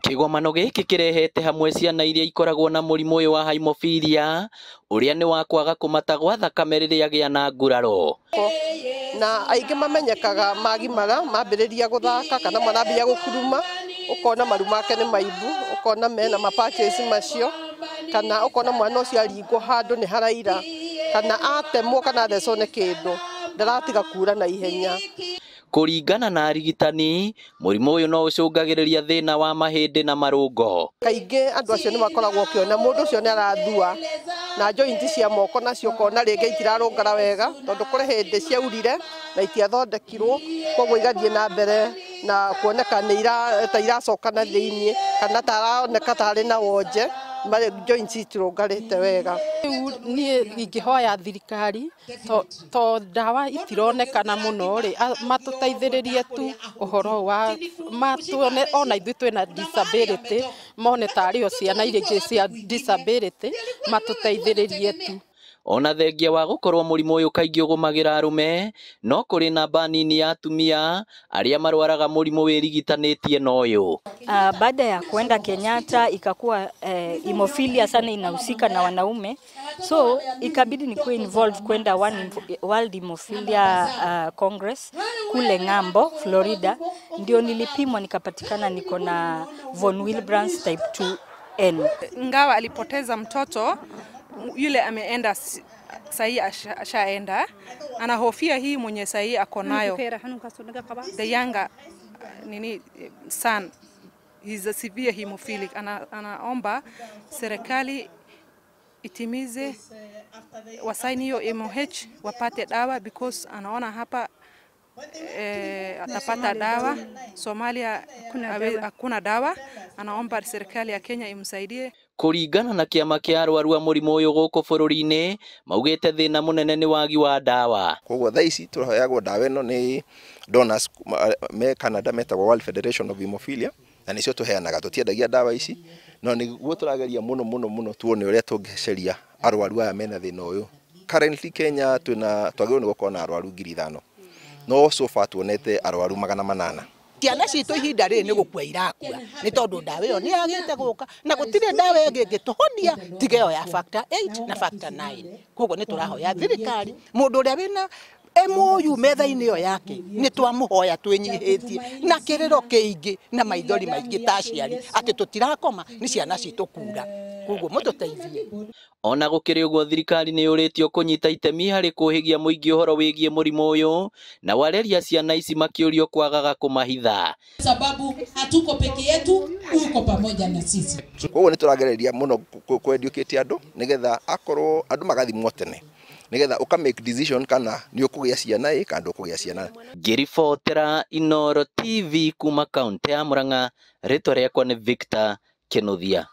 Kĩgomano gĩkĩ kĩrehete hamwe ciana iria ikoragwo na mũrimũ ũyũ wa haemophilia ũrĩa nĩ wa kwaga kũmata gwa thakame rĩrĩa agĩa na nguraro. Na aingĩ mamenyekaga magimara mambĩrĩria gũthaka kana mwana ambia gũkuruma, ũkona maru make nĩ maimbu, ũkona mena ma patches macio, kana ũkona mwana ũcio aringwo handũ nĩ haraira, kana atemwo kana athecwo nĩ kĩndũ ndaratiga kura na ihenya. Kũringana na arigitani, mũrimũ ũyũ no ũcũngagĩrĩria thĩna wa mahĩndĩ na marũngo. Kaingĩ andũ acio nĩ makoragwo ũkĩona mũndũ ũcio nĩ arathua na joint cia moko nacio ũkona rĩngĩ itirarũngara wega tondũ kũrĩ hĩndĩ ciaurire na itiathondekirwo, koguo igathiĩ na mbere na kuoneka nĩ ta iracoka na thĩiniĩ kana ta aroneka ta arĩ na wonje, joints itirũngarĩte wega. Rĩu niĩ ingĩhoya thirikari to ndawa itironekana mũno rĩ, matũteithĩrĩrie tu ũhoro wa matuone ona ithuĩ twĩna disability, mone tarĩ o ciana iria ingĩ cia disability, matũteithĩrĩrie tu. Ona thengia wa gũkorwo mũrimũ ũyũ kaingĩ ũgũmagĩra arũme, no kũrĩ namba nini ya atumia arĩa marwaraga mũrimũ wĩrigitanĩtie na ũyũ. Baada ya kuenda Kenyatta ikakuwa hemophilia sana inahusika na wanaume, so ikabidi nikuwe involved kwenda World Hemophilia Congress kule ng'ambo Florida, ndio nilipimwa nikapatikana niko na von Willebrand's type 2N. Ingawa alipoteza mtoto yule ameenda sahi, ashaenda, anahofia hii mwenye sahi ako nayo, the younger nini son, he's a severe hemophilic. Anaomba serikali itimize wasaini hiyo MOH wapate dawa, because anaona hapa atapata dawa, Somalia hakuna dawa. Anaomba serikali ya Kenya imsaidie. Kũringana na kĩama kĩa arwaru a mũrimũ ũyũ gũkũ bũrũri-inĩ, maugĩte thĩna mũnene nĩ wagi wa ndawa. Koguo thaa ici tũheagwo ndawa ĩno nĩ donors me Canada metagwo World Federation of Hemophilia, na nĩcio tũheanaga, tũtiendagia ndawa ici, no nĩguo tũrageria mũno mũno mũno tuone ũrĩa tũngĩceria arwaru aya mena thĩna ũyũ. Currently Kenya twĩna twagĩrĩirwo nĩ gũkorwo na arwaru 5,000, no so far tuonete arwaru 800. Ciana citũ ihinda rĩrĩ nĩ gũkua irakua nĩ tondũ ndawa ĩyo nĩ yagĩte gũka, na gũtirĩ ndawa ĩngĩ ĩngĩtũhonia tiga ĩyo ya factor 8 na factor 9. Koguo nĩ tũrahoya thirikari mũndũ ũrĩa wĩna MOU metha-inĩ ĩyo yake nĩ twamũhoya twĩnyihĩtie na kĩrĩro kĩingĩ na maithori maingĩ ta aciari atĩ tũtirakoma nĩ ciana citũ kura, koguo mũtũteithie. Ona gũkĩrĩ ũguo thirikari nĩ yũrĩtio kũnyita itemi harĩ kũhĩgia mũingĩ ũhoro wĩgiĩ mũrimũ ũyũ na wareria ciana ici makĩũrio kwagaga kũmahitha. Sababu hatuko peke yetu, uko pamoja na sisi. Koguo nĩ tũragereria mũno kũ-educate andũ nĩgetha akorwo andũ magathimwo tene, nĩgetha ũka make decision kana nĩ ũkũgĩa ciana ĩ kana ndũkũgĩa ciana. Ngĩribotera Inooro TV kuma kaunti ya Murang'a, rĩtwa rĩakwa nĩ Victor Kinuthia.